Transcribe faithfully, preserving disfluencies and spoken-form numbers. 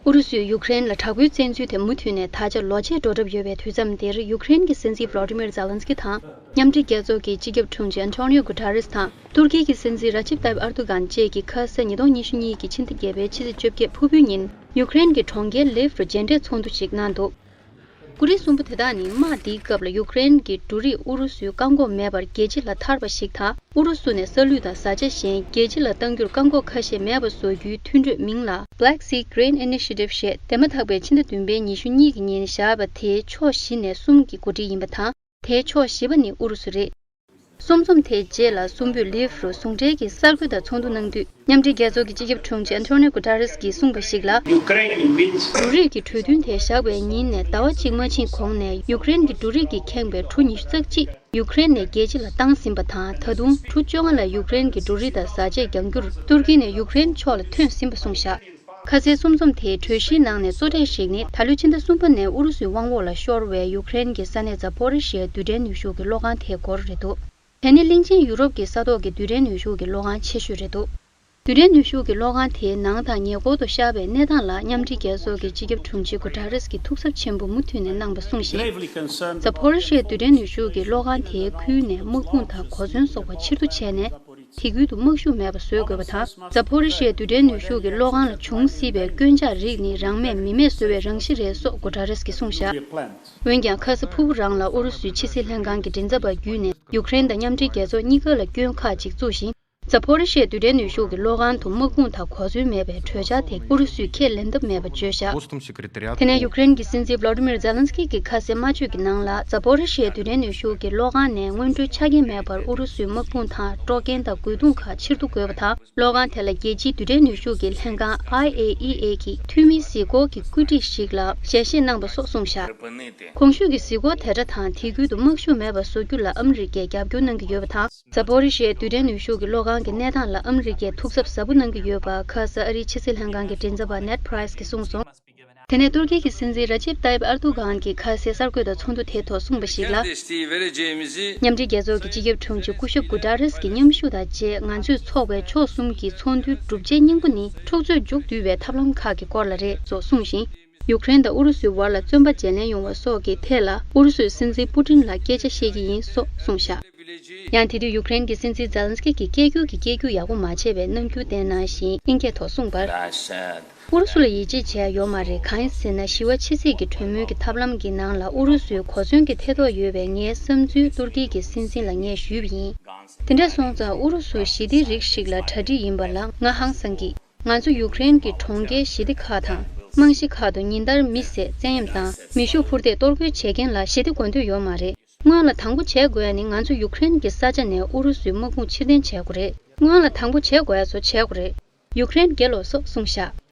ཨུ་རུ་སུས་ཡུཀ་རེན་ལ་དྲག་པོའི་བཙན་འཛུལ་དེ་མུ་མཐུད་ནས་ད་ཆ་ལོ་ཕྱེད་འགྲོ་གྲབས་ཡོད་པའི་དུས་མཚམས་འདིར། ཡུཀ་རེན་གྱི་སྲིད་འཛིན་བྷ་ལོ་ཏི་མིར་ཛེ་ལན་སི་ཀི་དང་། མཉམ་འབྲེལ་རྒྱལ་ཚོགས་ཀྱི་སྤྱི་ཁྱབ་དྲུང་ཆེ་ཨན་ཐོ་ནིའོ་གུ་ཏ་རེས་དང་། ཏུར་ཀི་གི་སྲིད་འཛིན་ར་ཅིབ་ཏཱ་ཡིབ་ཨར་དུ་གྷན་བཅས་ཀྱིས་ཁ་ས་ཉིས་སྟོང་ཉི་ཤུ་གཉིས་ཀྱི་ཕྱི་ཟླ་བརྒྱད་པའི་ཕྱི་ཚེས་བཅོ་བརྒྱད་ཕུར་བུའི་ཉིན། ཡུཀ་རེན་གྱི་གྲོང་ཁྱེར་ལེབ་རུ་མཇལ་འཕྲད་ཚོགས་འདུ་ཞིག་གནང་འདུག། ཀུ་རེ་གསུམ་པོ་དེ་དག་ནི་དམག་འདིའི་སྐབས་ལ་ཡུཀ་རེན་གྱི་འབྲུ་རིགས་ཨུ་རུ་སུའི་བཀག་འགོག་མེད་པར་རྒྱལ་སྤྱི་ལ་ཐར་བ་ཞིག་དང་། ཨུ་རུ་སུ་ནས་ས་ལུད་དང་བཟའ་བཅའ་གཞན་རྒྱལ་སྤྱི་ལ་གཏང་རྒྱུར་བཀག་འགོག་ཁ་ཤས་མེད་པ་བཟོ་རྒྱུའི་མཐུན་གྲོས་མིང་ལ་Black Sea Grain Initiative ཞེས་འདས་མ་ཐག་པའི་ཕྱི་ཟླ་བདུན་པའི་ཉི་ཤུ་གཉིས་ཀྱི་ཉིན་བཞག་པ་དེའི་ཕྱོགས་བཞི་ནས་གསུམ་གྱི་འགོ་ཁྲིད་ཡིན་པ་དང་། དེའི་ཕྱོགས་བཞི་པ་ནི་ཨུ་རུ་སུ་རེད། གསུམ་འཛོམས་དེའི་རྗེས་ལ་གསུམ་པོས་ལིབ་རུ་ཟུང་འབྲེལ་གྱི་གསར་འགོད་དང་ཚོགས་འདུ་གནང་དུས། མཉམ་འབྲེལ་རྒྱལ་ཚོགས་ཀྱི་སྤྱི་ཁྱབ་དྲུང་ཆེ་ཨན་ཐོ་ནིའོ་གུ་ཏ་རེས་ཀྱིས་གསུངས་པ་ཞིག་ལ། འབྲུ་རིགས་ཀྱི་གྲོས་མཐུན་དེ་བཞག་པའི་ཉིན་ནས་ཟླ་བ་གཅིག་མ་ཕྱིན་གོང་ནས་ཡུཀ་རེན་གྱི་འབྲུ་རིགས་ཀྱིས་ཁེངས་པའི་གྲུ་ཉི་ཤུ་རྩ་གཅིག་ཡུཀ་རེན་ནས་རྒྱལ་སྤྱི་ལ་བཏང་ཟིན་པ་དང་། ད་དུང་གྲུ་བཅོ་ལྔ་ལ་ཡུཀ་རེན་གྱི་འབྲུ་རིགས་དང་བཟའ་ཆས་རྒྱག་རྒྱུར་ཏུར་ཀི་ནས་ཡུཀ་རེན་ཕྱོགས་ལ་ཐོན་ཟིན་པ་གསུངས་བཞག། ཁ་སའི་གསུམ་འཛོམས་དེའི་གྲོས་གཞིའི་ནང་ནས་གཙོ་གྲས་ཤིག་ནི། ད་ལོའི་ཕྱི་ཟླ་གསུམ་པ་ནས་ཨུ་རུ་སུའི་དབང་འོག་ལ་ཤོར་བའི་ཡུཀ་རེན་གྱི་ས་གནས་ཛ་པོ་རི་ཤི་ཡའི་རྡུལ་ཕྲན་ནུས་ཤུགས་ཀྱི་གློག་ཁང་དེའི་སྐོར་རེད་འདུག། དེ་ནི་གླིང་ཆེན་ཡུ་རོབ་ཀྱི་ས་ཐོག་གི་རྡུལ་ཕྲན་ནུས་ཤུགས་ཀྱི་གློག་ཁང་ཆེ་ཤོས་རེད་འདུག། རྡུལ་ཕྲན་ནུས་ཤུགས་ཀྱི་གློག་ཁང་དེའི་ནང་དང་ཉེ་འཁོར་དུ་ཤར་བའི་གནས་སྟངས་ལ་མཉམ་འབྲེལ་རྒྱལ་ཚོགས་ཀྱི་སྤྱི་ཁྱབ་དྲུང་ཆེ་གུ་ཏ་རེས་ཀྱིས་ཐུགས་འཚབ་ཆེན་པོ་མུ་མཐུད་ནས་གནང་བ་གསུངས་ཤིང་། ཛ་པོ་རི་ཤི་ཡའི་རྡུལ་ཕྲན་ནུས་ཤུགས་ཀྱི་གློག་ཁང་དེའི་ཁུལ་ནས་དམག་དཔུང་དང་གོ་མཚོན་སོགས་པ་ཕྱིར་བསྡུ་བྱས་ནས། དེ་ཁུལ་དུ་དམག་ཤུགས་མེད་པ་བཟོ་དགོས་པ་དང་། ཛ་པོ་རི་ཤི་ཡའི་རྡུལ་ཕྲན་ནུས་ཤུགས་ཀྱི་གློག་ཁང་ལ་འབྱུང་སྲིད་པའི་རྐྱེན་ཆག་རིགས་ནི་རང་མེད་མི་མེད་བཟོ་བའི་རང་བཞིན་རེད་སོགས་གུ་ཏ་རེས་ཀྱིས་གསུངས་བཞག། འོན་ཀྱང་། ཁ་ས་ཕུར་བུ་རང་ལ་ཨུ་རུ་སུའི་ཕྱི་སྲིད་ལྷན་ཁང་གི་མགྲིན་ཚབ་པ་བརྒྱུད་ནས་ཡུཀ་རེན་དང་མཉམ་འབྲེལ་རྒྱལ་ཚོགས་གཉིས་ཀ་ལ་སྐྱོན་ཁག་ཅིག་བཙུགས་ཤིང་། ཛ་པོ་རི་ཤི་ཡའི་རྡུལ་ཕྲན་ནུས་ཤུགས་ཀྱི་གློག་ཁང་དུ་དམག་དཔུང་དང་གོ་མཚོན་མེད་པའི་གྲོས་འཆར་དེ་ཨུ་རུ་སུས་ཁས་ལེན་ཐབས་མེད་པ་བརྗོད་བཞག། དེ་ནས་ཡུཀ་རེན་གྱི་སྲིད་འཛིན་བྷ་ལོ་ཏི་མིར་ཛེ་ལན་སི་ཀི་གིས་ཁ་སའི་སྨྲ་བརྗོད་ཀྱི་ནང་ལ། ཛ་པོ་རི་ཤི་ཡའི་རྡུལ་ཕྲན་ནུས་ཤུགས་ཀྱི་གློག་ཁང་ནས་སྔོན་འགྲོའི་ཆ་རྐྱེན་མེད་པར་ཨུ་རུ་སུའི་དམག་དཔུང་དང་། དཀྲོག་རྐྱེན་དང་། རྒོལ་རྡུང་ཁག་ཕྱིར་བསྡུ་དགོས་པ་དང་། གློག་ཁང་དེ་ལ་རྒྱལ་སྤྱིའི་རྡུལ་ཕྲན་ནུས་ཤུགས་ཀྱི་ལྷན་ཁང་ཨའི་ཨེ་ཨི་ཨེ་གི་འཐུས་མིའི་གཟིགས་སྐོར་གྱི་བཀོད་སྒྲིག་ཞིག་ལ་ཞལ་བཞེས་གནང་བ་སོགས་གསུངས་བཞག། གོང་ཞུས་ཀྱི་གཟིགས་སྐོར་དེ་འདྲ་དང་། དེ་ཁུལ་དུ་དམག་ཤུགས་མེད་པ་བཟོ་རྒྱུ་ལ་ཨ་མི་རི་ཀས་རྒྱབ་སྐྱོར་གནང་གི་ཡོད་པ་དང་། ཛ་པོ་རི་ཤི་ཡའི་རྡུལ་ཕྲན་ནུས་ཤུགས་ཀྱི་གློག་ཁང་གི་གནས་སྟངས་ལ་ཨ་མི་རི་ཀས་ཐུགས་འཚབ་ཟབ་པོ་གནང་གི་ཡོད་པ། ཁ་ས་ཨ་རིའི་ཕྱི་སྲིད་ལྷན་ཁང་གི་མགྲིན་ཚབ་པ་ནེད་པྲའི་སི་ཀྱིས་གསུངས་སོང་། དེ་ནས་ཏུར་ཀི་གི་སྲིད་འཛིན་ར་ཅིབ་ཏཱ་ཡིབ་ཨར་དུ་གྷན་གྱིས་ཁ་སའི་གསར་འགོད་དང་ཚོགས་འདུ་དེའི་ཐོག་གསུངས་པ་ཞིག་ལ། མཉམ་འབྲེལ་རྒྱལ་ཚོགས་ཀྱི་སྤྱི་ཁྱབ་དྲུང་ཆེ་སྐུ་ཞབས་གུ་ཏ་རེས་ཀྱི་མཉམ་ཞུགས་དང་རྗེས། ང་ཚོས་ཚོགས་པའི་ཕྱོགས་གསུམ་གྱི་ཚོགས་འདུའི་སྒྲུབ་བྱེད་སྙིང་པོ་ནི། འཁྲུག་རྩོད་མཇུག་བསྡུ་བའི་ཐབས་ལམ་ཁག་གི་སྐོར་ལ་རེད་སོགས་གསུངས་ཤིང་། ཡུཀ་རེན་དང་ཨུ་རུ་སུའི་བར་ལ་བཙོན་པ་བརྗེ་ལེན་ཡོང་བ་སོགས་ཀྱི་ཐད་ལ་ཨུ་རུ་སུའི་སྲིད་འཛིན་པུ་ཏིན་ལ་སྐད་ཆ་བཤད་ཀྱི་ཡིན་སོགས་གསུངས་བཞག། ཡང་དེ་དུས་ཡུཀ་རེན་གྱི་སྲིད་འཛིན་ཛེ་ལན་སི་ཀི་གིས་སྐད་སྒྱུར་གྱི་སྐད་སྒྱུར་ཡག་པོ་མ་བྱས་པའི་རྣམ་འགྱུར་བསྟན་གནང་ཞིང་། དབྱིན་སྐད་ཐོག་གསུངས་པར། ཨུ་རུ་སུ་ལ་ཡིད་ཆེས་བྱས་ཡོད་མ་རེད། གང་ཡིན་ཟེར་ན། ཞི་བ་ཕྱི་སྲིད་ཀྱི་གྲོས་མོལ་གྱི་ཐབས་ལམ་གྱི་ནང་ལ་ཨུ་རུ་སུའི་གོ་མཚོན་གྱི་ཐེ་གཏོགས་ཡོད་པའི་ངའི་བསམ་ཚུལ་ཏུར་ཀི་གི་སྲིད་འཛིན་ལ་ངས་ཞུས་པ་ཡིན། དེ་འདྲ་སོང་ཙང་ཨུ་རུ་སུ་ཞི་བདེའི་རིགས་ཤིག་ལ་གྲ་སྒྲིག་ཡིན་པ་ལ་ང་ཧང་སངས་ཀྱིས། ང་ཚོ་ཡུཀ་རེན་གྱི་གྲོང་ཁྱེར་ཞི་བདེ་ཁག་དང་རྨང་གཞི་ཁག་ཏུ་ཉིན་ལྟར་མི་བསད། བཙན་གཡེམ་དང་མེ་ཤུགས་འཕུར་མདེལ་གཏོར་རྒོལ་བྱེད་མཁན་ལ་ཞི་བདེ་དགོས་འདོད་ཡོད་མ་རེད། སྔོན་ལ་དང་པོ་བྱེད་དགོས་ཡ་ནི་ང་ཚོ་ཡུཀ་རེན་གྱི་ས་ཆ་ནས་ཨུ་རུ་སུའི་དམག་དཔུང་ཕྱིར་འཐེན་བྱེད་དགོས་རེད། སྔོན་ལ་དང་པོ་བྱེད་དགོས་ཡ་ཚོ་བྱེད་དགོས་རེད། ཡུཀ་རེན་རྒྱལ་ལོ་སོགས་གསུངས་བཞག།